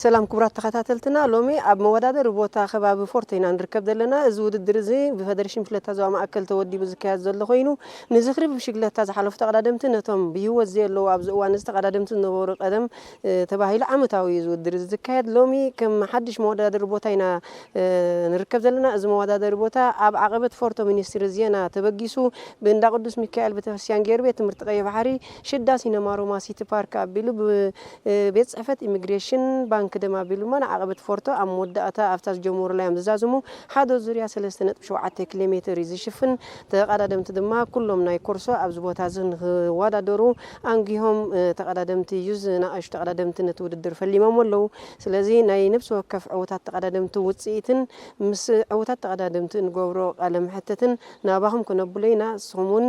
ሰላም ክቡራት ተኸታተልትና፣ ሎሚ ኣብ መወዳደሪ ቦታ ከባቢ ፎርቶ ኢና ንርከብ ዘለና። እዚ ውድድር እዚ ብፈደሬሽን ብሽክለታ ዞባ ማእከል ተወዲቡ ዝካየድ ዘሎ ኮይኑ፣ ንዝኽሪ ብሽክለታ ዝሓለፉ ተቐዳደምቲ ነቶም ብህይወት ዘየለዉ ኣብዚ እዋን እዚ ተቐዳደምቲ ዝነበሩ ቀደም፣ እ፣ ተባሂሉ ዓመታዊ እዩ እዚ ውድድር እዚ ዝካየድ። ሎሚ ከም ሓድሽ መወዳደሪ ቦታ ኢና፣ እ፣ ንርከብ ዘለና። እዚ መወዳደሪ ቦታ ኣብ ዓቐበት ፎርቶ ሚኒስትሪ ዜና ተበጊሱ ብእንዳ ቅዱስ ሚካኤል ቤተክርስትያን ገይሩ ቤት ትምህርቲ ቀይሕ ባሕሪ ሽዳ ሲነማ ሮማ ሲቲ ፓርክ ኣቢሉ ብ እ፣ ቤት ጽሕፈት ኢሚግሬሽን ባንክ ደም ኣቢሉ ድማ ንዓቐበት ፎርቶ ኣብ መወዳእታ ኣብታ ዝጀመሩላ እዮም ዝዛዝሙ። ሓደ ዙርያ ሰለስተ ነጥቢ ሸውዓተ ኪሎ ሜትር እዩ ዝሽፍን። ተቐዳደምቲ ድማ ኩሎም ናይ ኮርሶ ኣብዚ ቦታ እዚ ንክወዳደሩ ኣንጊሆም፣ እ፣ ተቐዳደምቲ እዩ ዝናኣሹ ተቐዳደምቲ ነቲ ውድድር ፈሊሞም ኣለዉ። ስለዚ ናይ ነፍሲ ወከፍ ዕዉታት ተቐዳደምቲ ውጽኢትን ምስ ዕዉታት ተቐዳደምቲ እንገብሮ ቃለ መሕትትን ናባኹም ክነብሎ ኢና። ንስኹም እውን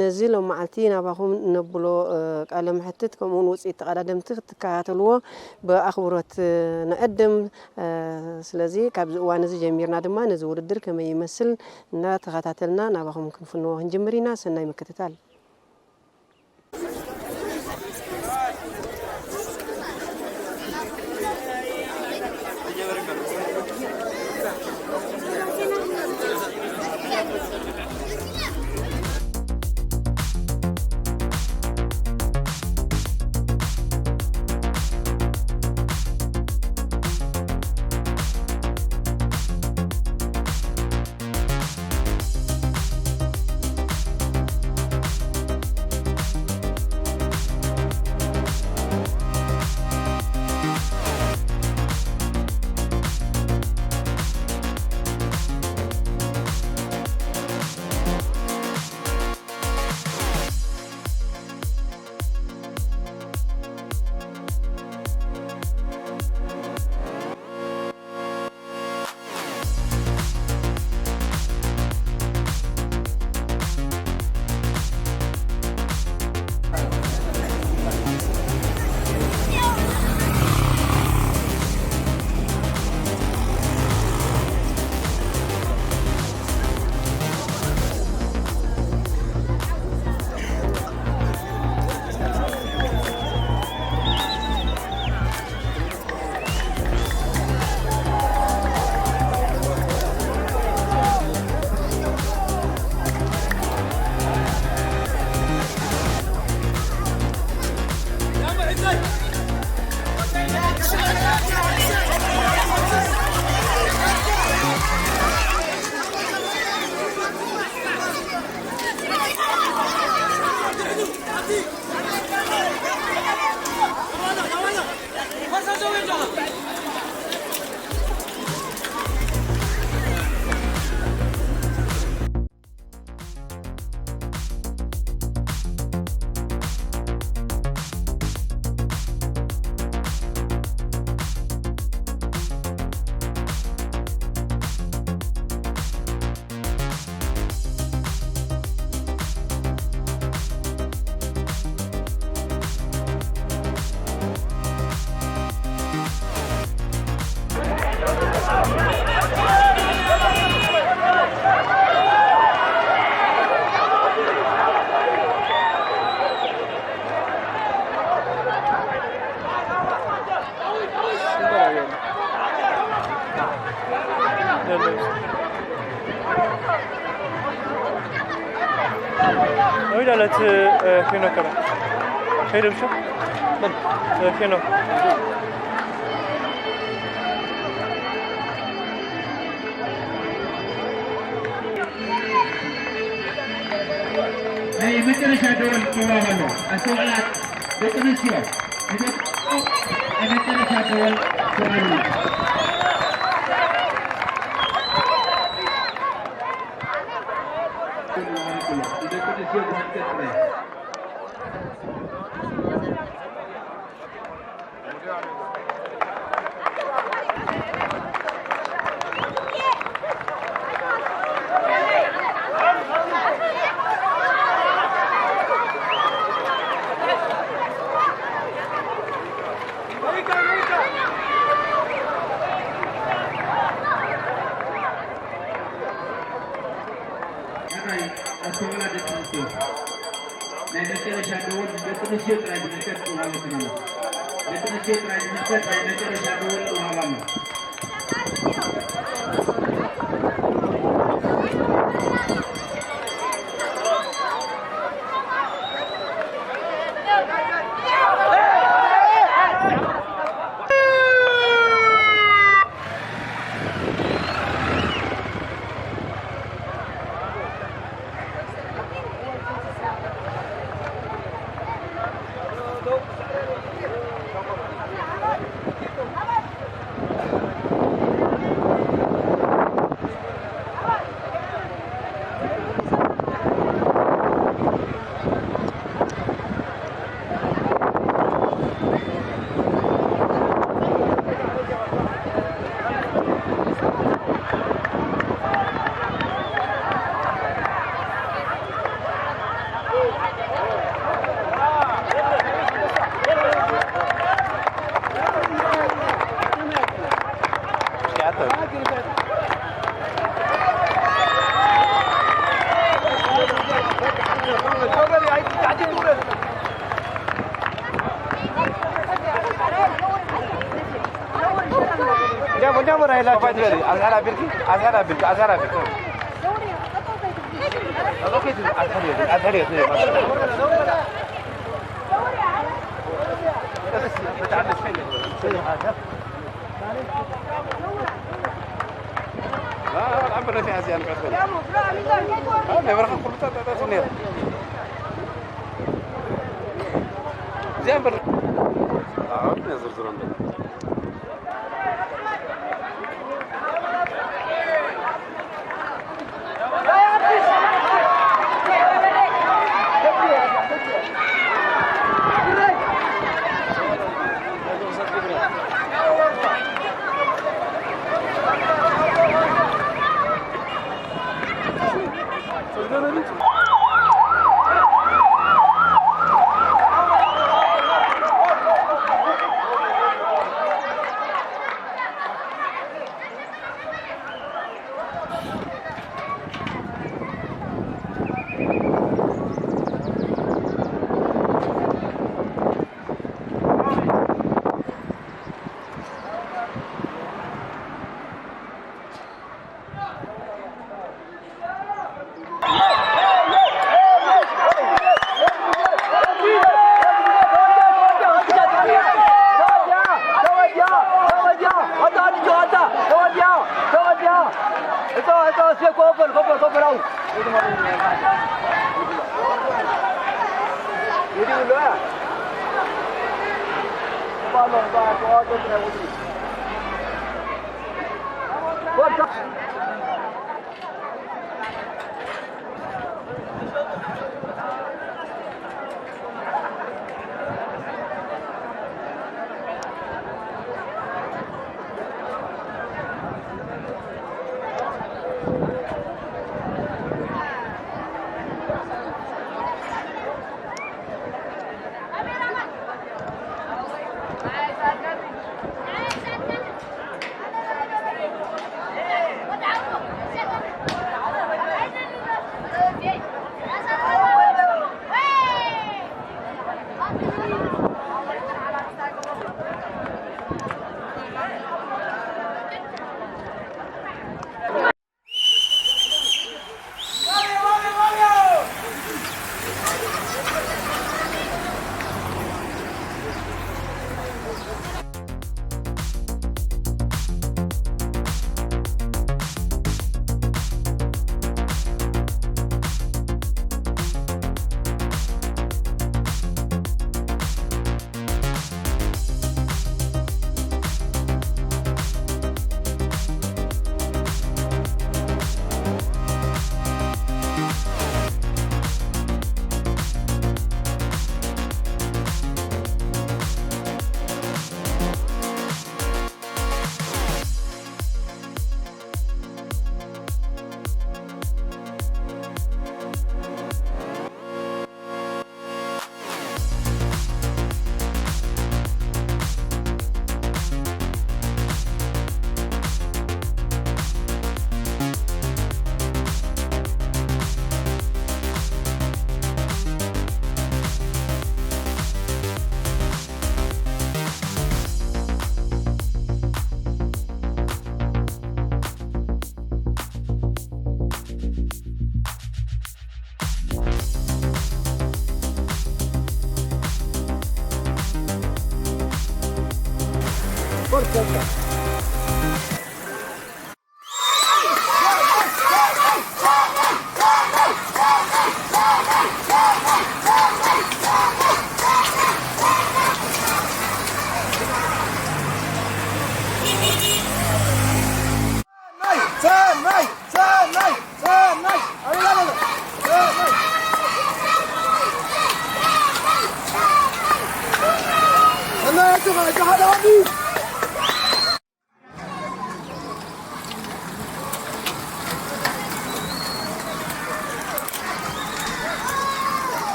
ነዚ ሎም መዓልቲ ናባኹም ነብሎ፣ እ፣ ቃለ መሕትት ከምኡ እውን ውፅኢት ተቐዳደምቲ ክትከታተልዎ ብኣኽብሮት፣ እ፣ ንዕድም። እ፣ ስለዚ ካብዚ እዋን እዚ ጀሚርና ድማ ነዚ ውድድር ከመይ ይመስል እናተኸታተልና ናባኹም ክንፍንዎ ክንጅምር ኢና። ሰናይ ምክትታል። Öyle alet, e, Fino kadar. Şey demiş o. Ben. E, Fino. ናይ መጨረሻ ደወል ክዋብ ኣሎ። ኣስተውዕላ ደቂ ኣንስትዮ፣ ንደቂ ኣንስትዮ ናይ መጨረሻ ደወል ክዋብ ኣሎ። ንደቂ ኣንስትዮ ብሓንቀጥ ጥራይ። ሕራይ ኣስተውዕላ ደቂ ኣንስትዮ። ናይ መጨረሻ ደወል ደቂ ኣንስትዮ ጥራይ ብመልክዕ ክወሃበኩም ኣሎ። ንትምህርቲ ጥራይ ዝምልከት ናይ መጨረሻ ደወል እዋባና።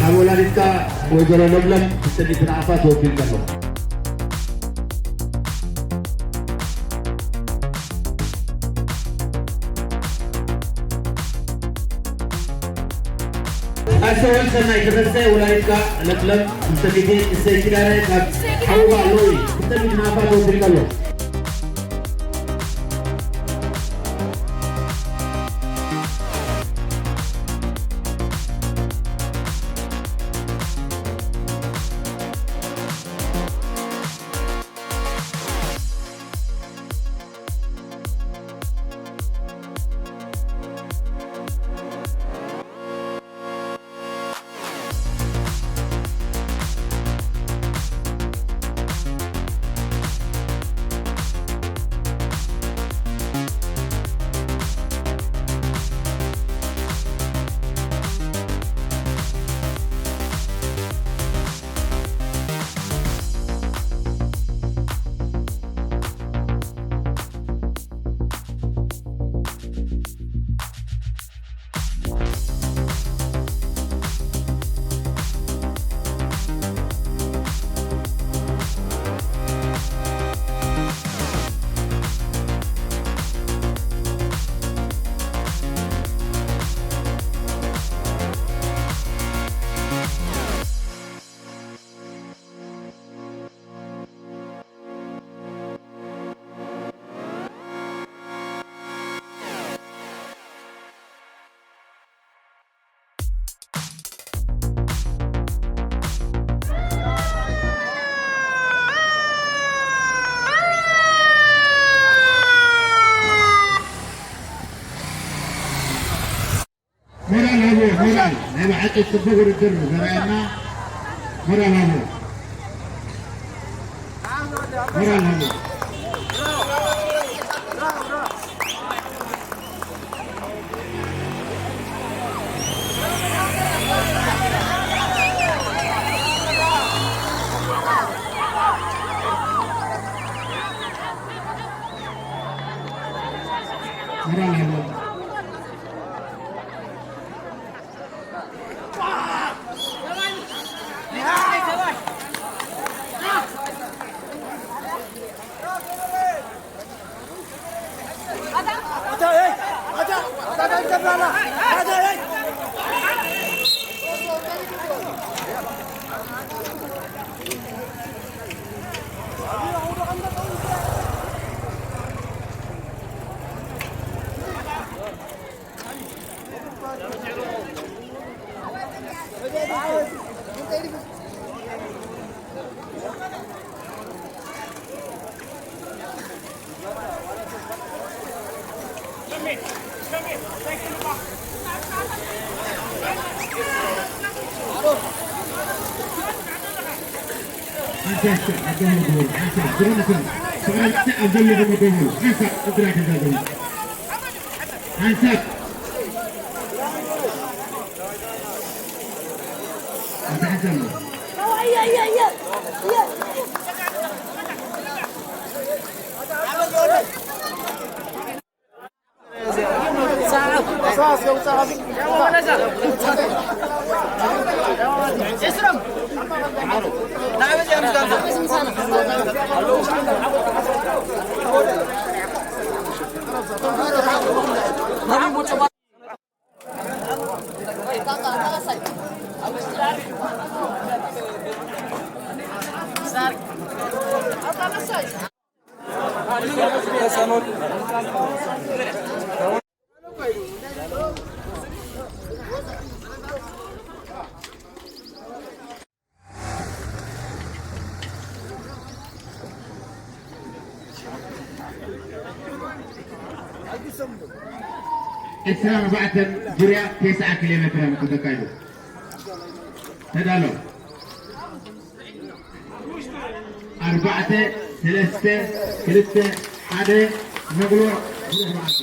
ናብ ወላዲትካ ወይዘሮ ለምለም ብስኒት ንኣፋ ተወኪልካ ኣለኹ። ኣስተውዕል ሰናይ ክፈሰ ወላዲትካ ለምለም ብሰንኪ እሰይ ኪዳነ ካብ ሓውባ ሎሚ ብሰንኪ ናፋ ተወዲልካ ኣሎ። ሞራል ሃቦ፣ ሞራል። ናይ ብሓቂ ጽቡቕ ውድድር ዘርኣየና። ሞራል ሃቦ። ሞራል ሃቦ። ሞራል ሃቦ። ሓንሳብ ኣብ ዘለኹም ደው በሉ። ሓንሳብ ኣብ ዘለኹም ደው በሉ። ሓንሳብ እግራ ተዛዘሙ። ሓንሳብ ኣንተ ሓንሳብ ነው። ዕስራን ኣርባዕተን ዙርያ ተስዓ ኪሎ ሜትር ተተካይዱ። ተዳሎ። ኣርባዕተ፣ ሰለስተ፣ ክልተ፣ ሓደ፣ መግሎ፣ ብዙሕ መዓልቲ።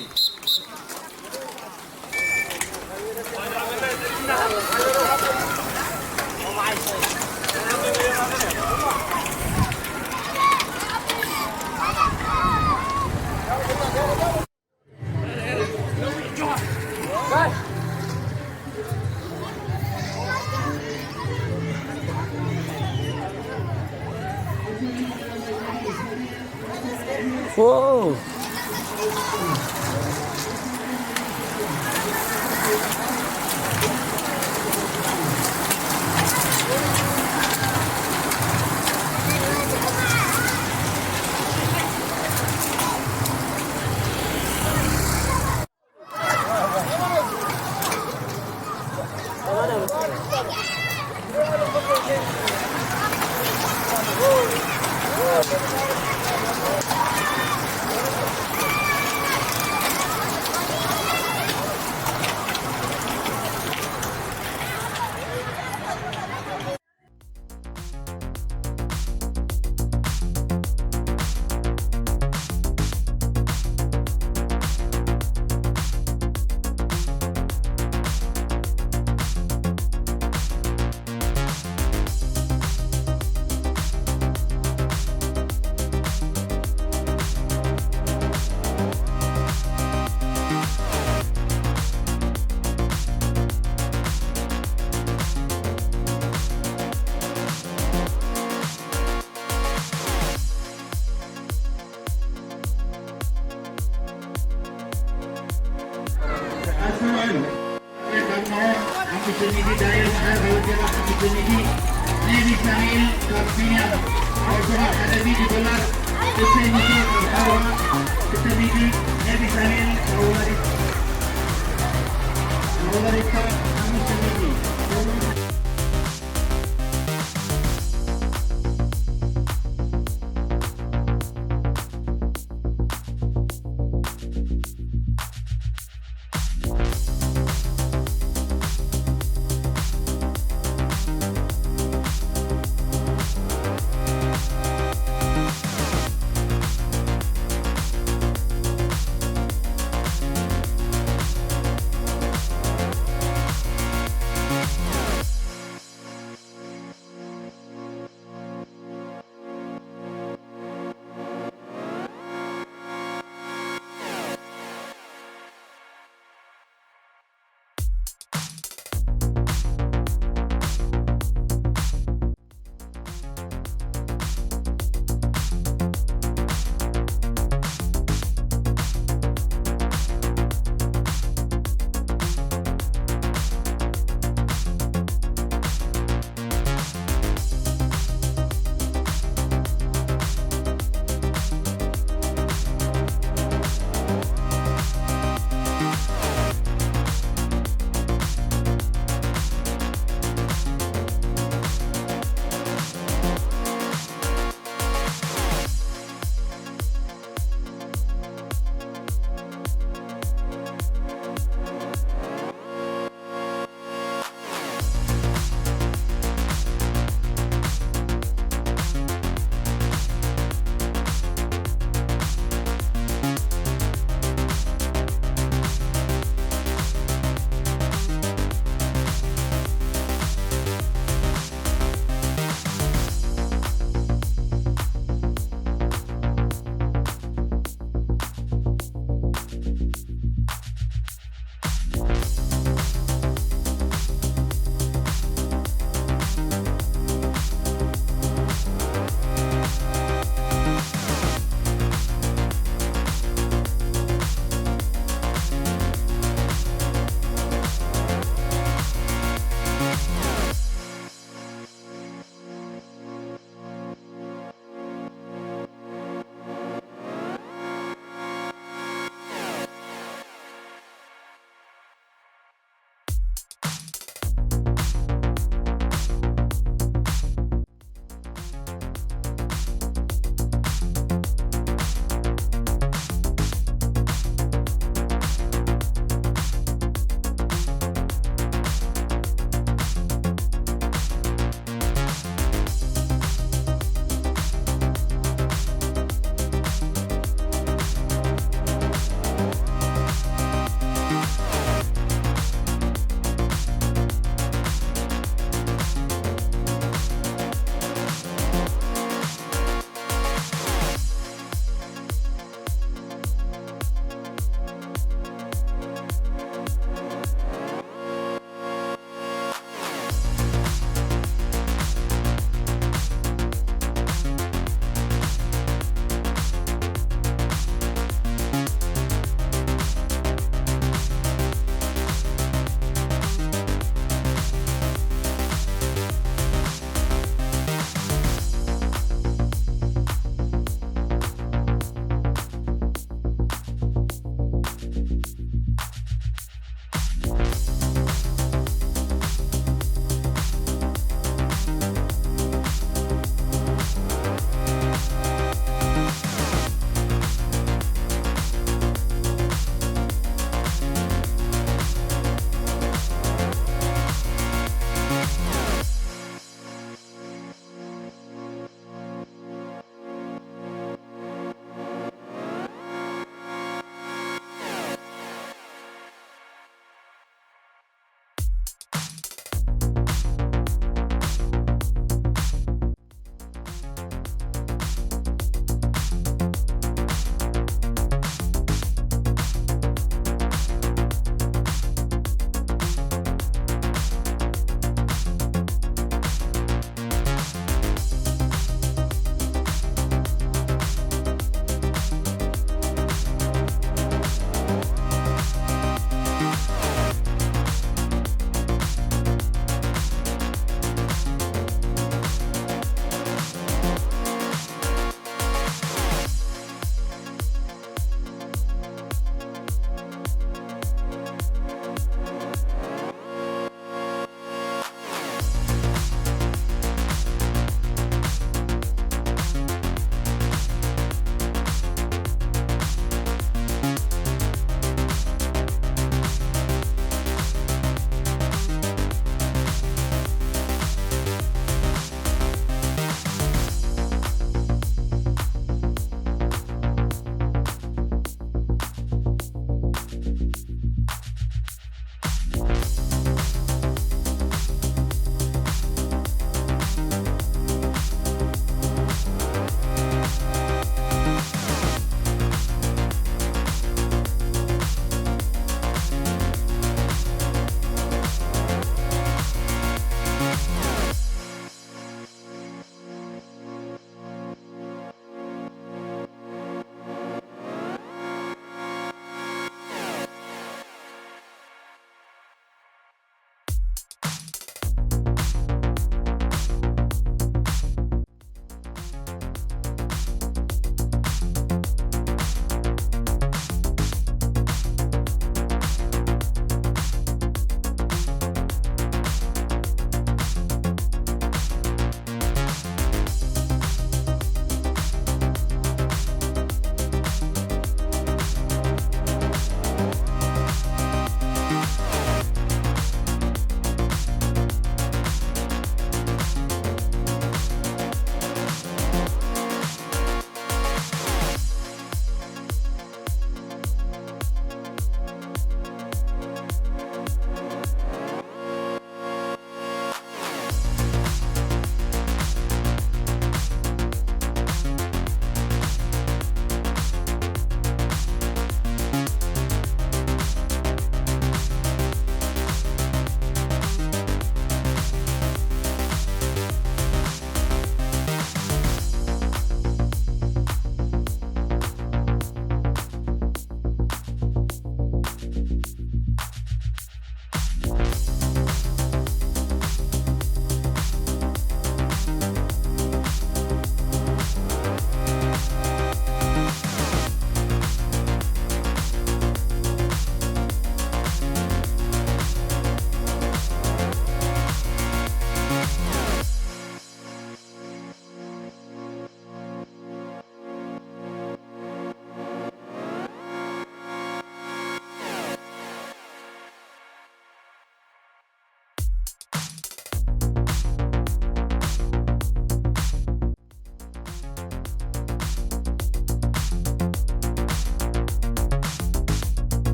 ኣስተውዕሉ። ሓሙሽተ ሚእቲ ዳንኤል መሓሪ ካብ ወጀራ ሓሙሽተ ሚእቲ፣ ነቢ ሳሙኤል ካብ ቢንያም ወጀራ ሓደ ሚእቲ ዶላር፣ ክልተ ሚእቲ ካብ ሓዋ ክልተ ሚእቲ፣ ነቢ ሳሙኤል ካብ ወላዲት፣ ካብ ወላዲት ሓሙሽተ ሚእቲ።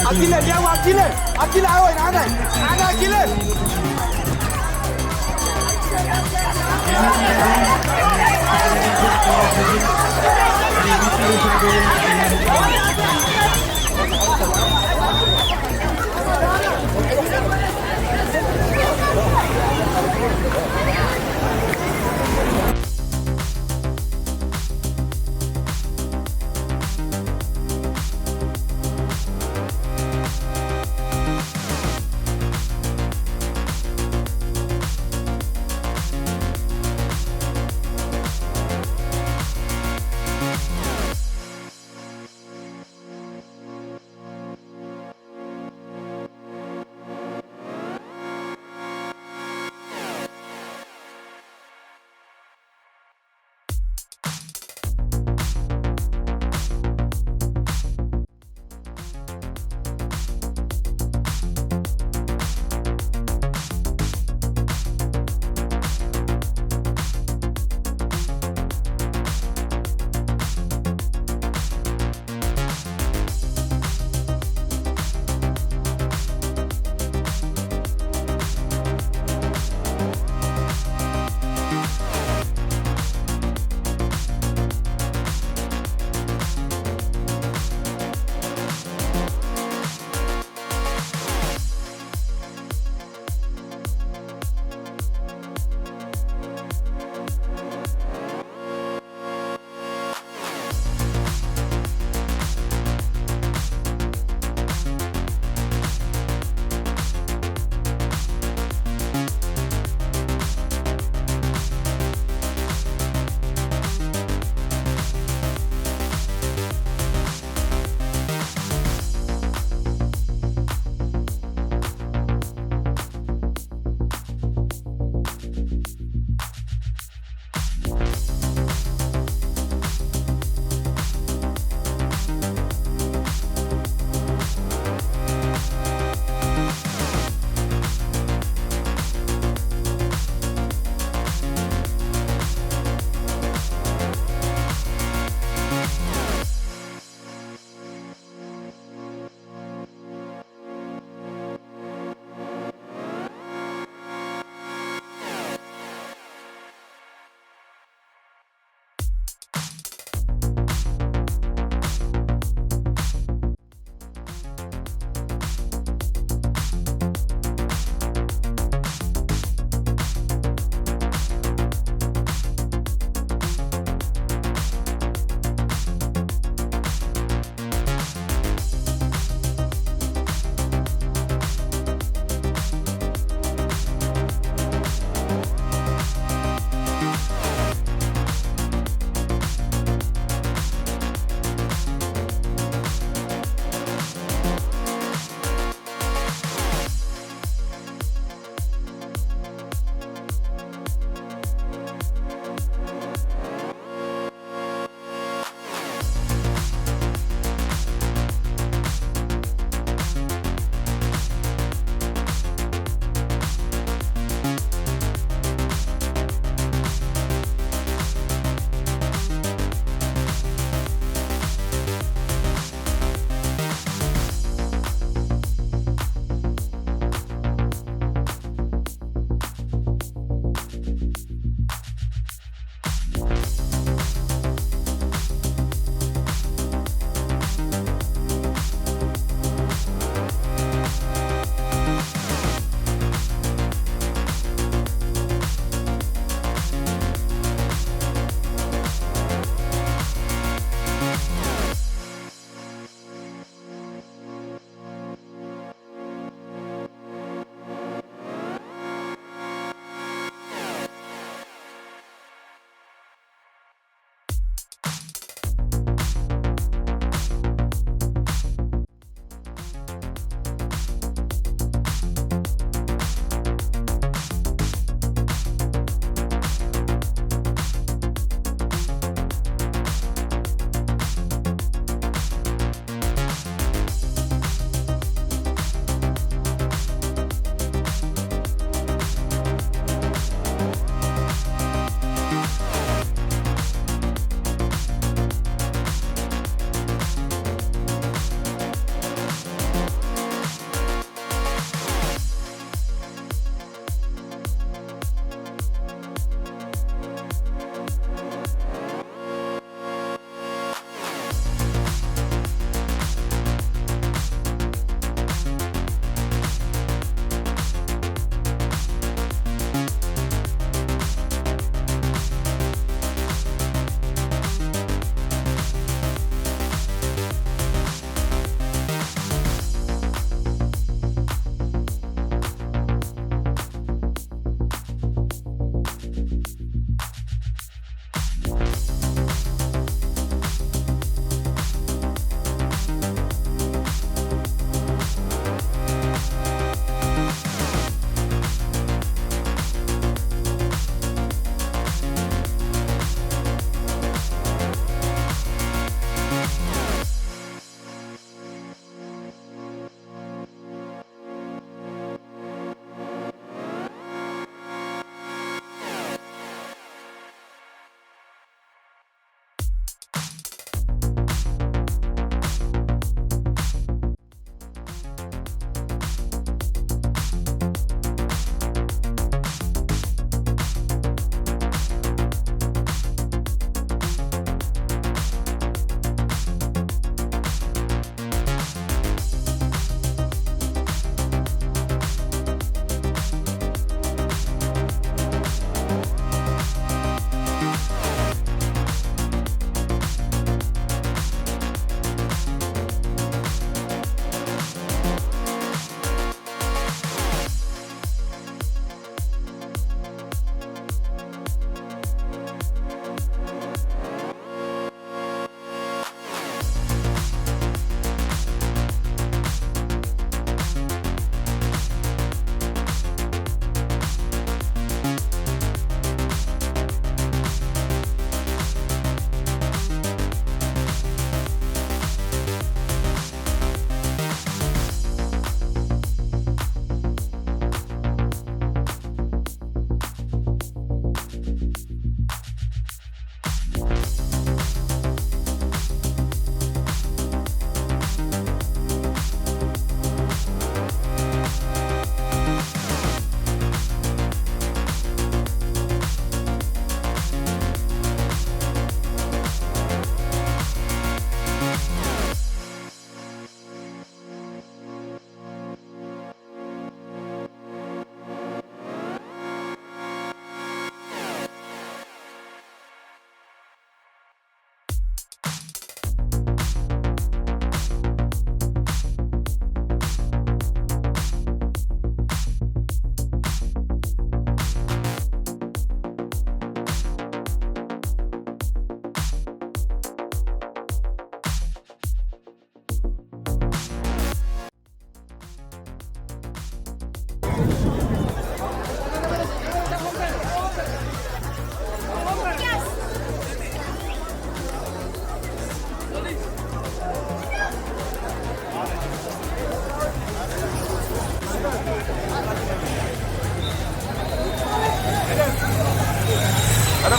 ኣኪለ፣ ዲያው ኣኪለ፣ ኣኪለ፣ ኣወይ፣ ንዓናይ፣ ንዓና ኣኪለ።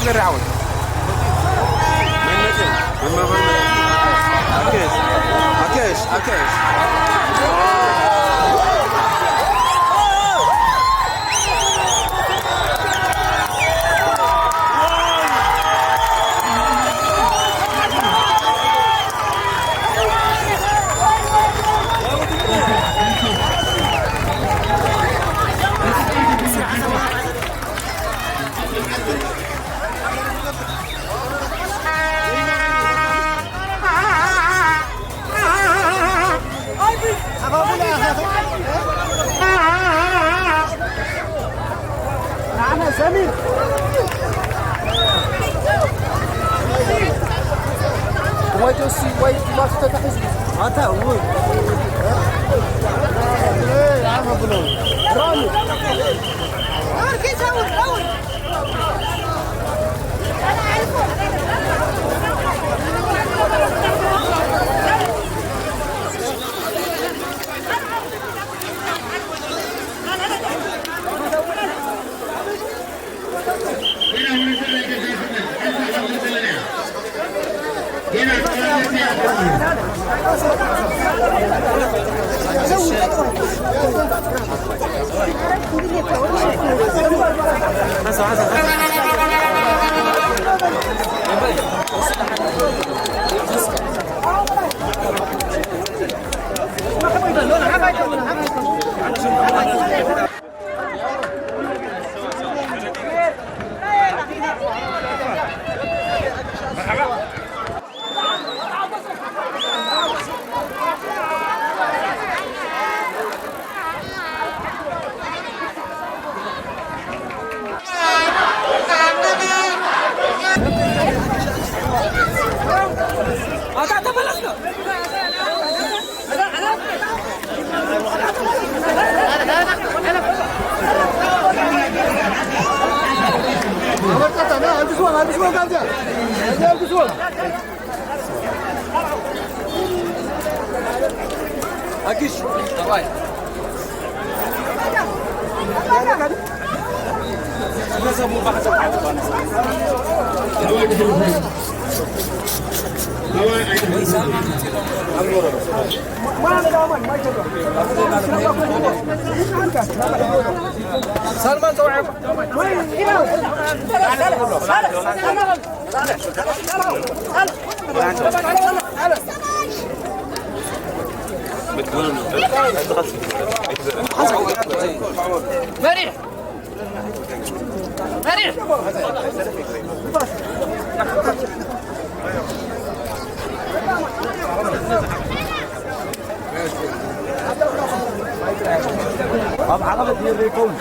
ገሪ ዓወት። መን መጽእ? መን መ-፣ መን መ-፣ ኣኬሽ፣ ኣኬሽ፣ ኣኬሽ። ኣብ ዓቐበት ይርኢኩም።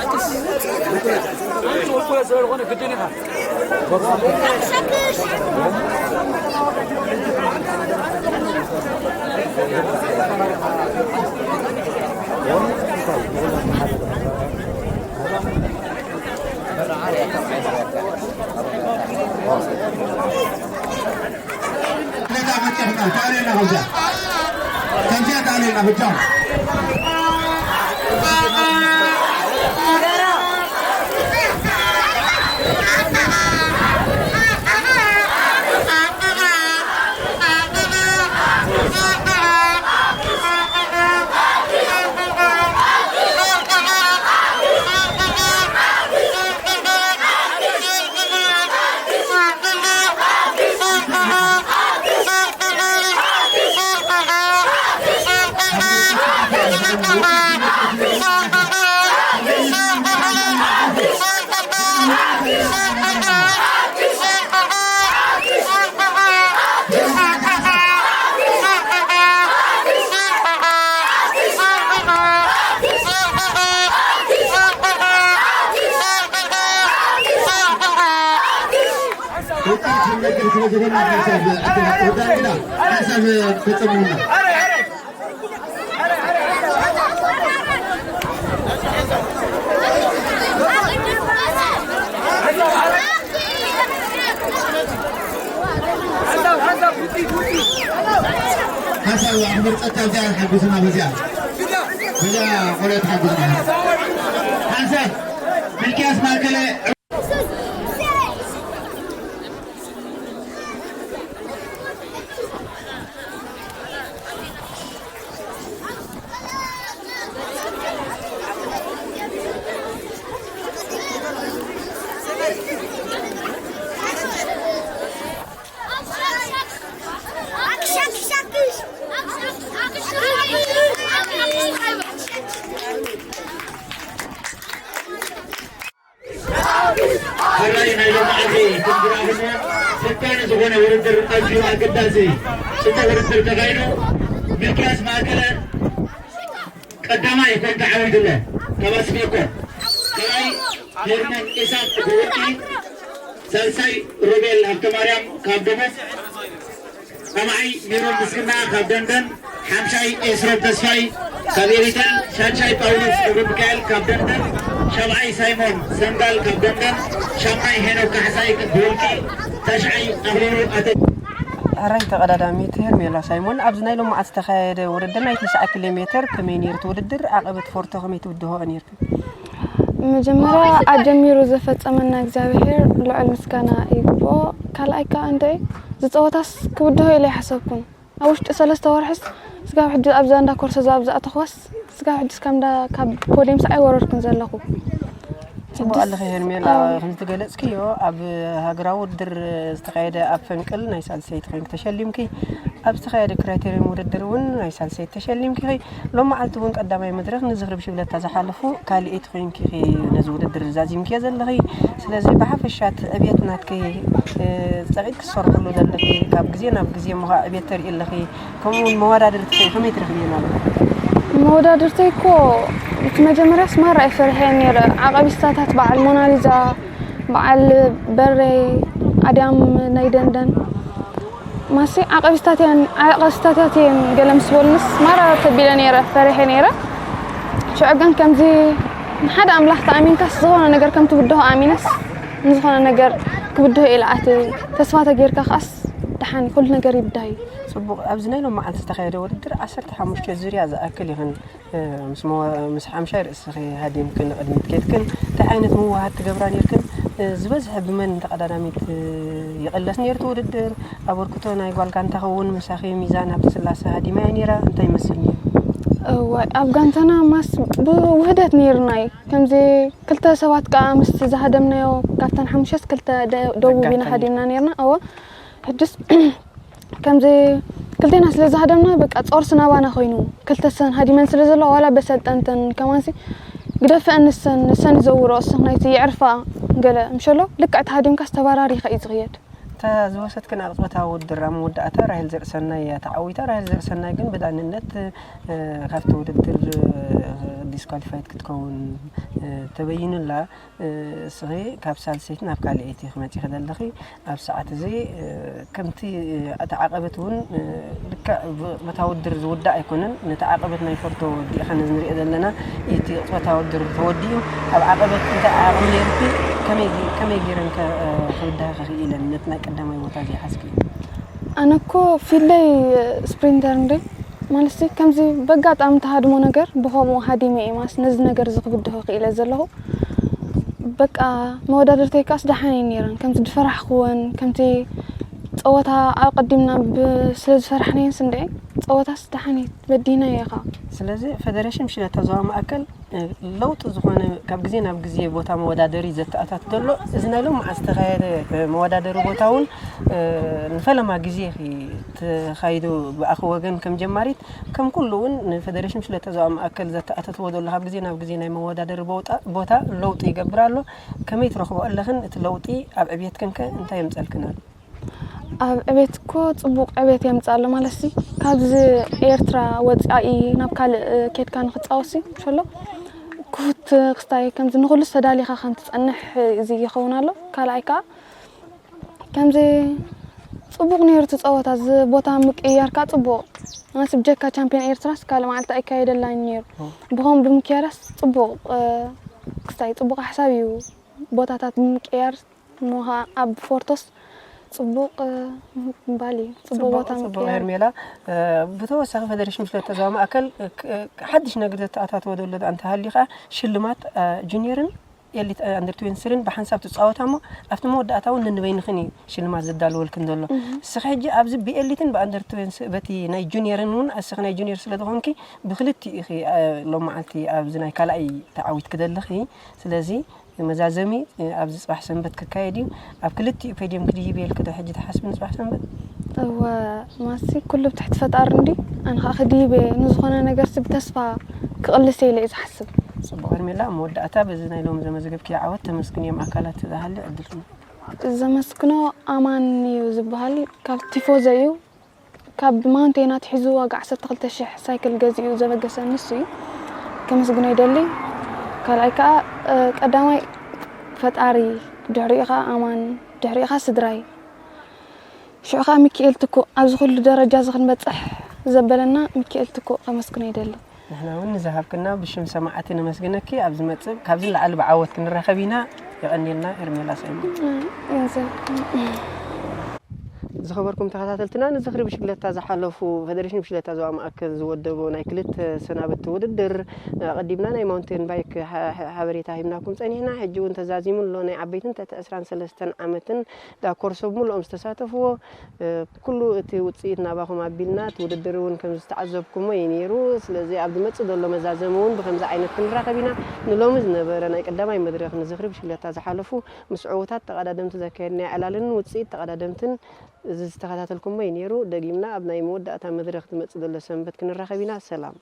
ውፅኢት ክንነግር ስለ ዝኾነ ሓንሳብ፣ ሓንሳብ ፈፀሙና። ሓንሳብ ኣኽብር ጸጥታ እዚኣ ሓግዙና፣ በዚኣ፣ በዚኣ ቆልዑ ተሓግዙና። ሓንሳብ ሚልክያስ ማእከለ። ዝኾነ ውድድር ኣዝዩ ኣገዳሲ ጽቡቕ ውድድር ተኻይዱ። ሚልክያስ ማእከለ ቀዳማይ ኮይኑ ተዓዊቱ ኣሎ። ካብ ኣስቤኮ ካልኣይ ሄርሞን ኢሳቅ ብወርቂ፣ ሳልሳይ ሮቤል ሃብተማርያም ካብ ደቡብ፣ ራብዓይ ሜሮን ምስግና ካብ ደንደን፣ ሓምሻይ ኤስሮም ተስፋይ ካብ ኤሪተል፣ ሻድሻይ ጳውሎስ ገብረሚካኤል ካብ ደንደን፣ ሻብዓይ ሳይሞን ሰንጋል ካብ ደንደን፣ ሻምናይ ሄኖክ ካሕሳይ ብውልቂ፣ ታሽዓይ ኣኽሊሉ ኣተ ሕራይ ተቐዳዳሚት ሄርሜላ ሳይሞን፣ ኣብዚ ናይ ሎማዓት ዝተኻየደ ውድድር ናይ ትስዓ ኪሎ ሜትር ከመይ ነይሩ እቲ ውድድር? ዓቐበት ፎርቶ ከመይ ትብድሆ ነይርክን? መጀመርያ ኣጀሚሩ ዘፈጸመና እግዚኣብሄር ልዑል ምስጋና ይግብኦ። ካልኣይ ከኣ እንድዒ ዝጸወታስ ክብድሆ ኢለ ኣይሓሰብኩን። ኣብ ውሽጢ ሰለስተ ወርሕስ ስጋብ ሕጂ ኣብዛ እንዳ ኮርሶ እዛ ኣብ ዝኣተኽዋስ ስጋብ ሕጂስ ካብ እንዳ ካብ ፖድየምስ ኣይወረድኩን ዘለኹ። ጽቡቕ ኣለኺ ሄርሜላ፣ ከምቲ ገለጽክዮ ኣብ ሃገራዊ ውድድር ዝተኻየደ ኣብ ፈንቅል ናይ ሳልሰይቲ ኮይንኪ ተሸሊምኪ፣ ኣብ ዝተኻየደ ክራይቴርየም ውድድር እውን ናይ ሳልሰይቲ ተሸሊምኪ ኢኺ። ሎሚ መዓልቲ እውን ቀዳማይ መድረኽ ንዝኽሪ ብሽብለታ ዝሓለፉ ካልኣይቲ ኮይንኪ ኢኺ ነዚ ውድድር ዛዚምክዮ ዘለኺ። ስለዚ ብሓፈሻ እቲ ዕብየት ናትኪ፣ እ፣ ጸቒጥኪ ትሰርሕሉ ዘለኺ፣ ካብ ግዜ ናብ ግዜ እሞ ኸዓ ዕብየት ተርኢ ኣለኺ። ከምኡ እውን መወዳድርትኺ ከመይ ትረኽብየን ኣለኺ? መወዳድርተይ እኮ እቲ መጀመርያስ ማራ እየ ፈሪሐ ነይረ። ዓቐቢስታታት በዓል ሞናሊዛ፣ በዓል በረይ፣ ኣድያም ናይ ደንደን ማሲ ዓቐቢስታት እየን፣ ዓቐቢስታታት እየን ገለ ምስ በሉንስ ማራ ተቢለ ነይረ፣ ፈሪሐ ነይረ። ሽዑ ግን ከምዚ ንሓደ ኣምላኽ ተኣሚንካስ ዝኾነ ነገር ከም ትብድሆ ኣሚነስ ንዝኾነ ነገር ክብድሆ ኢለ ኣትየ። ተስፋ ተጌርካ ከኣስ ደሓን እዩ፣ ኩሉ ነገር ይብዳህ እዩ። ጽቡቕ። ኣብዚ ናይ ሎሚ መዓልቲ ዝተኻየደ ውድድር ዓሰርተ ሓሙሽተ ዙርያ ዝኣክል ኢኽን፣ እ፣ ምስ መዋ-፣ ምስ ሓምሻይ ርእስኺ ሃዲምክን ንቕድሚት ኬድክን፣ እንታይ ዓይነት ምውህሃድ ትገብራ ኔርክን? እ፣ ዝበዝሐ ብመን ተቐዳዳሚት፣ እ፣ ይቕለስ ኔሩ እቲ ውድድር? ኣበርክቶ ናይ ጓል ጋንታኺ እውን ምሳኺ ሚዛን ሃብተስላሰ ሃዲማ'ያ ኔራ። እንታይ ይመስል ኔሩ? እዋይ፣ ኣብ ጋንታና ማስ ብውህደት ኔርና እዩ። ከምዚ ክልተ ሰባት ከኣ ምስቲ ዝሃደምናዮ ካብተን ሓሙሽተስ ክልተ ደ-፣ ደቡብ ኢና በጋተን። ሃዲምና ኔርና። እወ፣ ሕጅስ ከምዚ ክልቴና ስለ ዝሃደምና በቃ ጾርሲ ናባና ኮይኑ ክልተ ሰን ሃዲመን ስለ ዘለዋ ዋላ በሰልጠንተን ከማንሲ ግደፈአን ንሰን ንሰን ይዘውሮ እስኽ ናይቲ የዕርፋ ገለ ምሸሎ ልክዕ ተሃዲምካስ ተባራሪኻ እዩ ዝኽየድ። እታ ዝወሰድክን ኣብ ጾታዊ ውድድር ኣብ መወዳእታ ራሄል ዘርእሰናይ እያ ተዓዊታ። ራሄል ዘርእሰናይ ግን ብዳንነት፣ እ፣ ካብቲ ውድድር፣ እ፣ ዲስኳሊፋይድ ክትከውን፣ እ፣ ተበይኑላ። እ፣ እስኺ ካብ ሳልሰይቲ ናብ ካልኣይቲ ክመጺኺ ዘለኺ ኣብ ሰዓት እዚ፣ እ፣ ከምቲ እቲ ዓቐበት እውን፣ እ፣ ልክዕ ብ-፣ በታ ውድድር ዝውዳእ ኣይኮነን። ነቲ ዓቐበት ናይ ፎርቶ ወዲእኻ ነዚ ንሪኦ ዘለና እቲ ጾታ ውድድር ተወዲኡ። ኣብ ዓቐበት እንታይ ዓቕሚ ነይሩኪ? ከመይ፣ ከመይ ገይረን ከ-፣ እ፣ ክብድሃ ክኽኢለን ነቲ ናይ ቀዳማይ ቦታ ዘይሓዝክዮ? ኣነ እኮ ፊልደይ ስፕሪንተር እንዴ ማለትሲ ከምዚ በጋጣሚ ተሃድሞ ነገር ብኸምኡ ሃዲመ እየ ማስ ነዚ ነገር እዚ ክብድሆ ክኢለ ዘለኹ። በቃ መወዳድርተይ ከኣስ ደሓን እየን ነይረን። ከምቲ ዝፈራሕክወን፣ ከምቲ ጸወታ ኣቐዲምና ብ-፣ ስለ ዝፈራሕናየንስ እንድዒ፣ ጸወታስ ደሓን እየ በዲህናዮ ከኣ። ስለዚ ፈደረሽን ብሽነታ ዞባ ማእከል፣ እ፣ ለውጢ ዝኾነ ካብ ግዜ ናብ ግዜ ቦታ መወዳደሪ ዘተኣታት ዘሎ፣ እዚ ናይ ሎሚ መዓልቲ ዝተኻየደ፣ እ፣ መወዳደሪ ቦታ እውን፣ እ፣ ንፈለማ ግዜ ኢኺ ተኻይዱ ብኣኺ ወገን ከም ጀማሪት፣ ከም ኩሉ እውን ንፈደረሽን ብሽነታ ዞባ ማእከል ዘተኣታትዎ ዘሎ ካብ ግዜ ናብ ግዜ ናይ መወዳደሪ ቦውጣ-፣ ቦታ ለውጢ ይገብር ኣሎ። ከመይ ትረኽቦ ኣለኽን? እቲ ለውጢ ኣብ ዕብየትክን ከ እንታይ የምጸልክን ኣሎ? ኣብ ዕቤት እኮ ጽቡቕ ዕቤት የምጽእ ኣሎ ማለትሲ ካብዚ ኤርትራ ወጻኢ ናብ ካልእ ኬድካ ንኽጻወትሲ ከሎ ክፉት ክስታይ ከምዚ ንኹሉስ ተዳሊኻ ከም ትጸንሕ እዚ ይኸውን ኣሎ። ካልኣይ ከኣ ከምዚ ጽቡቕ ነይሩ እቲ ጸወታ እዚ ቦታ ምቅይያር ከኣ ጽቡቕ። ኣነስ ብጀካ ቻምፒዮን ኤርትራስ ካልእ መዓልቲ ኣይካየደላን ነይሩ። ብኸምኡ ብምክያዳስ ጽቡቕ ክስታይ ጽቡቕ ሓሳብ እዩ። ቦታታት ብምቅያር እሞ ኸኣ ኣብ ፎርቶስ ጽቡቕ ምባል እዩ። ጽቡቕ ቦታ ምቅያር። ጽቡቕ ሄርሜላ። ብተወሳኺ ፈደረሽን ብሽክለታ ዞባ ማእከል ሓድሽ ነገር ዘተኣታትዎ ዘሎ እንተሃልዩ ኸኣ ሽልማት ጁኒየርን ኤሊት ኣንደር ትዌንቲ ስሪን ብሓንሳብ ትጻወታ እሞ ኣብቲ መወዳእታ እውን ነንበይንኽን እዩ ሽልማት ዘዳልወልክን ዘሎ። እስኺ ሕጂ ኣብዚ ብኤሊትን ብኣንደር ትዌንቲ በቲ ናይ ጁኒየርን እውን እስኺ ናይ ጁኒየር ስለ ዝኾንኪ ብክልቲኡ ኢኺ ሎም መዓልቲ ኣብዚ ናይ ካልኣይ ተዓዊትኪ ዘለኺ። ስለዚ መዛዘሚ ኣብዚ ጽባሕ ሰንበት ክካየድ እዩ። ኣብ ክልቲኡ ፖድየም ክድይብ እየ ኢልኪ ዶ ሕጂ ትሓስቢ ንጽባሕ ሰንበት? እወ ማሲ ኩሉ ብትሕቲ ፈጣሪ እንዲ ኣነ ኸኣ ክድይብ እየ ንዝኾነ ነገርሲ ብተስፋ ክቕልስ እየ ኢለ እየ ዝሓስብ። ጽቡቕ ሄርሜላ ኣብ መወዳእታ በዚ ናይ ሎሚ ዘመዝገብክዮ ዓወት ተመስግንዮም ኣካላት ዝሃሊ ዕድል ክህበኪ። ዘመስግኖ ኣማን እዩ ዝበሃል፣ ካብ ቲፎዞ እዩ። ካብ ማውንቴን ኣትሒዙ ዋጋ ዓሰርተ ክልተ ሽሕ ሳይክል ገዚኡ ዘበገሰ ንሱ እዩ። ከመስግኖ ይደሊ። ካልኣይ ከዓ ቀዳማይ ፈጣሪ፣ ድሕሪኡ ከዓ ኣማን፣ ድሕሪኡ ከዓ ስድራይ፣ ሽዑ ከዓ ሚኪኤል ትኩእ፣ ኣብዚ ኩሉ ደረጃ እዚ ክንበፅሕ ዘበለና ሚኪኤል ትኩእ ከመስግኖ ይደሊ። ንሕና እውን ንዝሃብክና ብሽም ሰማዕቲ ነመስግነኪ። ኣብ ዝመጽእ ካብዚ ንላዕሊ ብዓወት ክንራኸብ ኢና። የቐንየልና ሄርሜላ ሳይሞን። ዝኸበርኩም ተኸታተልትና፣ ንዝኽሪ ብሽግለታ ዝሓለፉ፣ ፌደሬሽን ብሽግለታ ዞባ ማእከል ዝወደቦ ናይ ክልተ ሰናብቲ ውድድር፣ ኣቐዲምና ናይ ማውንቴን ባይክ ሓ-፣ ሓ-፣ ሓበሬታ ሂብናኩም ጸኒሕና። ሕጂ እውን ተዛዚሙ ኣሎ፣ ናይ ዓበይትን ትሕቲ ዕስራን ሰለስተን ዓመትን ዳኮርሶ ብምልኦም ዝተሳተፍዎ። ኩሉ እቲ ውጽኢት ናባኹም ኣቢልና፣ እቲ ውድድር እውን ከም ዝተዓዘብኩሞ እዩ ነይሩ። ስለዚ ኣብ ዝመጽእ ዘሎ መዛዘሚ እውን ብኸምዚ ዓይነት ክንራኸብ ኢና። ንሎሚ ዝነበረ ናይ ቀዳማይ መድረኽ ንዝኽሪ ብሽግለታ ዝሓለፉ፣ ምስ ዕዉታት ተቐዳደምቲ ዘካየድናዮ ዕላልን ውጽኢት ተቐዳደምትን፣ እዚ ዝተኸታተልኩሞ እዩ ነይሩ። ደጊምና ኣብ ናይ መወዳእታ መድረኽ ዝመጽእ ዘሎ ሰንበት ክንራኸብ ኢና። ሰላም።